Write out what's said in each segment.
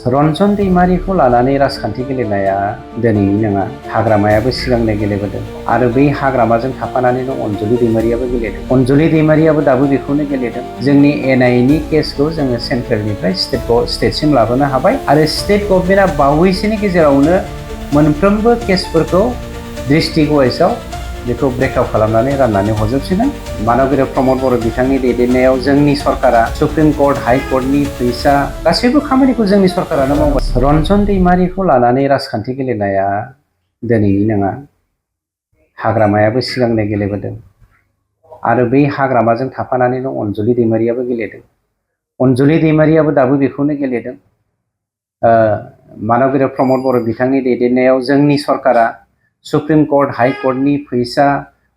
रन्जन दैमारिखौ लानानै राजखान्थि गेलेनाया दिनैनि नङा, हाग्रामायाबो सिगांनो गेलेबोदों आरो बै हाग्रामाजों थाफानानैनो अनजलि दैमारियाबो गेलेदों। अनजलि दैमारियाबो दाबो बेखौनो गेलेदों। जोंनि एनआइनि केसखौ जोङो सेन्ट्रेलनिफ्राय स्टेटसिम लाबोनो हाबाय आरो स्टेट गभर्नमेन्टआ बावैसोनि गेजेरावनो मोनफ्रोमबो केसफोरखौ डिस्ट्रिक्ट वाइजआव बेखौ ब्रेकआप खालामनानै राननानै हरजोबसिगोन। मानबीर प्रमद बर' बिथांनि दैदेननायाव जोंनि सरकारा सुप्रिम कर्ट, हाइ कर्टनि फैसा गासैबो खामानिखौ जोंनि सरकारानो मावगासिनो। रन्जन दैमारिखौ लानानै राजखान्थि गेलेनाया दिनैनि नङा, हाग्रामायाबो सिगांनो गेलेबोदों आरो बै हाग्रामाजों थाफानानैनो अनजलि दैमारियाबो गेलेदों। अनजलि दैमारियाबो दाबो बेखौनो गेलेदों। मानबीर प्रमद बर' बिथांनि दैदेननायाव जोंनि सरकारा सुप्रिम कर्ट, हाइ कर्टनि फैसा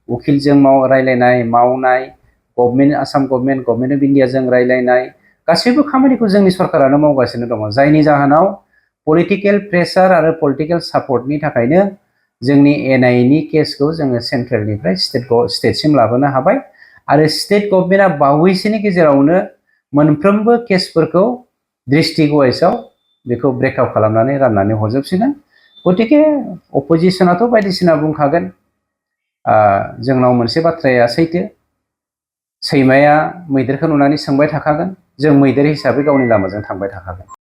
उकिलजों रायलायनाय मावनाय, गभर्नमेन्ट आसाम गभर्नमेन्ट अफ इन्डियाजों रायलायनाय गासैबो खामानिखौ जोंनि सरकारानो मावगासिनो दङ। जायनि जाहोनाव पलिटिकेल प्रेसार आरो पलिटिकेल सापर्टनि थाखायनो जोंनि एनआइनि केसखौ जोङो सेन्ट्रेलनिफ्राय स्टेटसिम लाबोनो हाबाय आरो स्टेट गभर्नमेन्टआ बावैसोनि गेजेरावनो मोनफ्रोमबो केसफोरखौ डिस्ट्रिक्ट वाइजआव बेखौ ब्रेकआप खालामनानै राननानै हरजोबसिगोन। गतिके अपोजिसनाथ' बायदिसिना बुंखागोन। जोंनाव मोनसे बाथ्राया सैथो, सैमाया मैदेरखौ नुनानै सोंबाय थाखागोन, जों मैदेर हिसाबै गावनि लामाजों थांबाय थाखागोन।